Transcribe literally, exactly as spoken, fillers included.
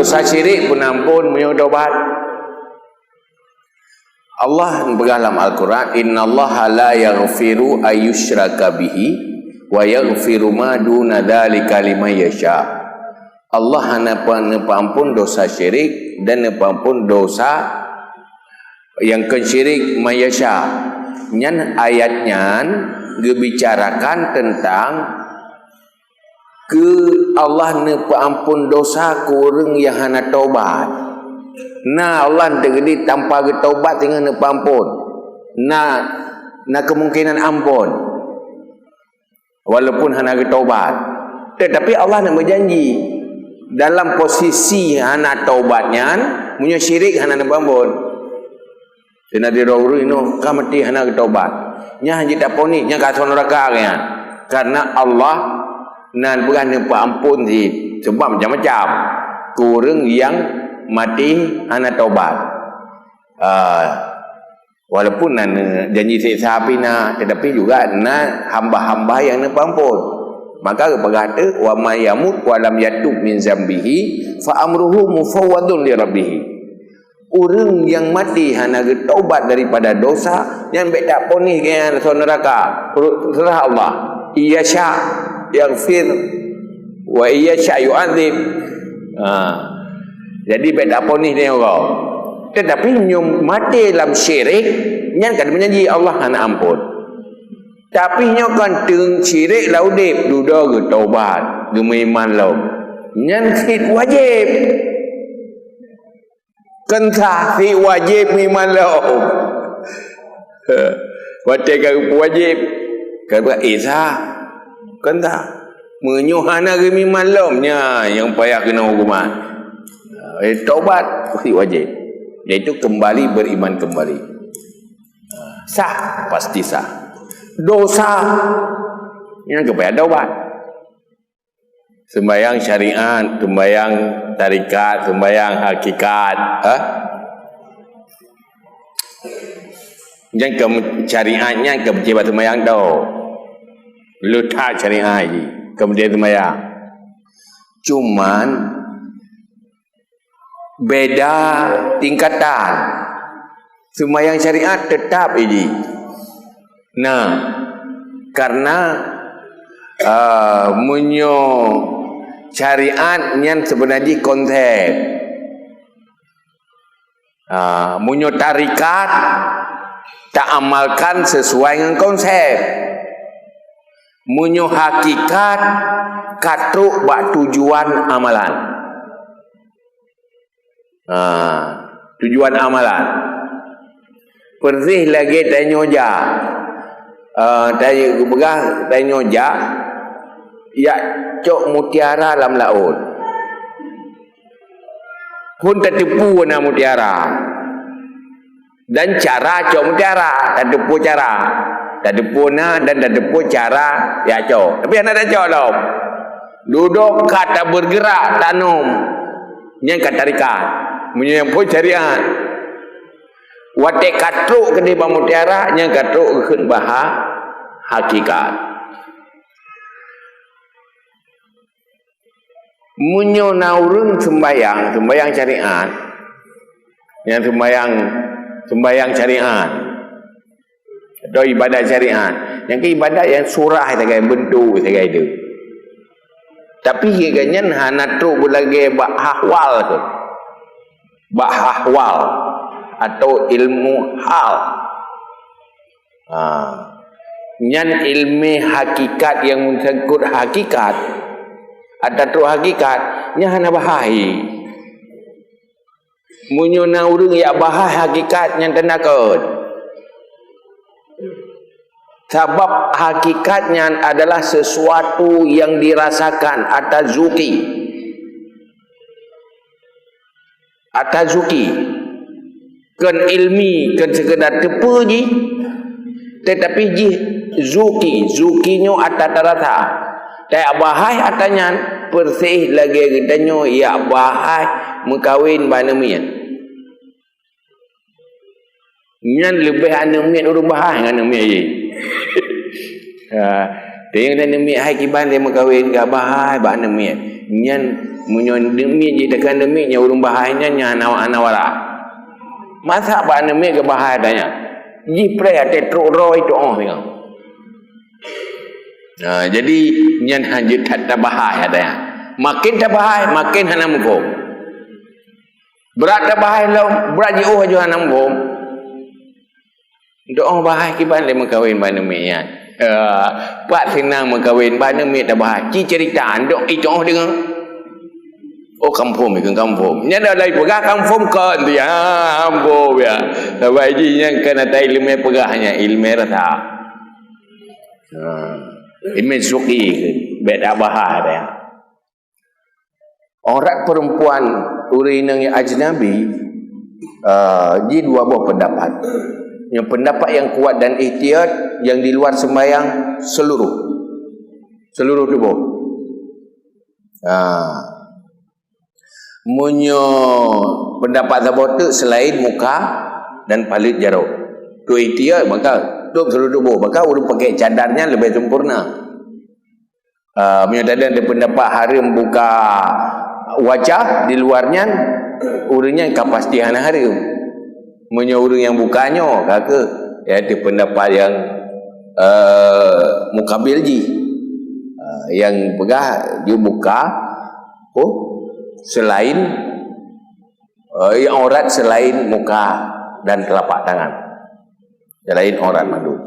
Dosa syirik peunampon meunyoe tobat. Allah peugah lam Al-Quran, "Innallaha la yaghfiru ayyushraka bihi wa yaghfiru ma duna dzalika liman yasha." Allah hana pa-, neupeuampon dosa syirik dan neupeuampon dosa nyang kon syirik man yasha. Nyan ayat nyan geubicarakan teuntang keu Allah neupeuampon dosa keu ureuëng nyang hana tobat. Na Allah teukeudi tanpa geutobat singoh neupeuampon. Na, na keumungkinan ampon. Walaupun hana geutobat. Tetapi Allah na meujanji, dalam posisi hana tobat nyan, meunyoe syirik hana neupeuampon. Sidroe ureuëng nyoe ka maté hana geutobat. Nyan jitaponi, nyan ka asoe neuraka nyan. Karena Allah nan peugah neupeuampon cit. Sebab macam-macam. Keu ureuëng nyang maté hana tobat. Ah, walaupun na janji siksa api na, tetapi juga na hamba-hamba nyang neupeuampon. Maka geupeugah teuk, "Wa may yamut wa lam yatub min zambihi fa amruhu mufawwadun li rabbih." Ureuëng nyang maté hana geutobat daripada dosa, nyan bék taponis geuhnyan asoe neuraka. Serah Allah. Iyasya yaghfir wa iyasya yu'adzib. Ha. Jadi bék taponis nyoe uroe. Tetapi meunyoe maté lam syirik, nyan ka meujanji Allah hana ampon. Tapi nyoe kan teung syirik lam udeb, dudoe geutobat, geumeuiman lom. Nyan cit wajéb. Keu sah, cit wajéb meuiman lom. Watée ka geupeuwajéb, ka geupeugah, "Eh, sah." Keu sah. Meunyoe hana geumeuiman lom, nyan nyang payah keunoe huköman. Eh, tobat, cit wajéb. Yaitu kembali beriman kembali. Sah, pasti sah. Dosa, nyan keuh payah tobat. Sembahyang syariat, sembahyang tarikat, sembahyang hakikat, ha? Nyan keu syariat nyan keu peucebah sembahyang tu. Letak syariat jih, keu peucebah sembahyang. Cuman, beda tingkatan. Sembahyang syariat tetap jih. Nah, karena, eh, meunyoe syariat nyan sebenarnya konsep. Ah, meunyoe tarikat, taamalkan sesuai ngon konsep. Meunyoe hakikat, ka trok bak tujuan amalan. Ha, tujuan amalan. Persis lagée tanyoe jak. Ah, tanyoe geupeugah tanyoe jak, jak cok mutiara lam laôt. Phon tateupeue na mutiara. Dan cara cok mutiara, tateupeue cara. Tateupeue na dan tateupeue cara jak cok. Tapi hana tacok lom. Dudoe ka tabeurgeurak tanom. Nyan ka tarikat. Meunyoe nyang phon syariat. Watée ka trok keudeh bak mutiara, nyan ka trok geukheun bak ha-, hakikat. Meunyoe na ureuëng sembahyang, sembahyang syariat, nyang sembahyang, sembahyang syariat, atau ibadat syariat, nyang keu ibadat nyang surah sagai, bentuk sagai tu. Tapi gobnyan hana trok beulagée bak ahwal tu. Bak ahwal atau ilmu hal. Ha. Nyan ilmu hakikat nyang meusangkut hakikat. Atau trok hakikat, nyan hana bahai. Meunyoe na ureuëng jak bahai hakikat, nyan tanda kon. Sabab hakikat nyan adalah sesuatu yang dirasakan atau zuki. Ata zuki, kon ilmi, kon sekedar teupeue jih, tetapi jih zuki, zuki nyoe ata tarasa. Tajak bahai ata nyan, persis lagée geutanyoe jak bahai meukawen bak aneuk miet. Nyan leubeh aneuk miet ureuëng bahai ngon aneuk miet jih. Ha, teuingat aneuk miet hai kiban lé meukawen, ka bahai bak aneuk miet. Nyan Meunyoe aneuk miet jih takheun aneuk miet nyan ureueng bahai nyan, nyan hana, hana warak. Masa bak aneuk miet keu bahai ata nyan? Jih preh até trok droe tu'oh singoh. Nah, jadi nyan hanjeuet that tabahai ata nyan. Makin tabahai, makin hana muphom. Brat tabahai lom, brat jiôh aju hana muphom. Tu'oh bahai kiban lé meukawen bak aneuk miet nyan. Eh, pat seunang meukawen bak aneuk miet tabahai. Ci cerita, dok i tu'oh deungoe. Oh, ka muphom, ikheun ka muphom. Nyan dah lagi peugah ka muphom kon dia. Ha, muphom ya. Sabai jih nyan kan ata ileumèe peugah nyan, ileumèe rasa. Ha. Ileumèe suki, bèk tabahai dah. Aurat perempuan ureueng inong nyang ajnabi, eh, ji dua boh pendapat. Nyang pendapat nyang kuat dan ihtiyat, nyang di luar sembahyang seluruh. Seluruh tuboh. Ha. Meunyoe pendapat saboh teuk selain muka dan paleuet jaroe. Tu ihtiyat, maka tu seluruh tuboh. Maka ureueng pakai cadar nyan lebih sempurna. Ah, meunyoe tadi ada pendapat hareuem buka wajah di luar nyan, ureueng nyan ka pasti hana hareuem. Meunyoe ureueng nyang buka nyoe, ka keuh, ya, itu pendapat nyang, eh, mukabil jih. Ah, nyang peugah, dia buka, oh, selain, eh, nyang aurat selain muka dan telapak tangan. Selain aurat mandum.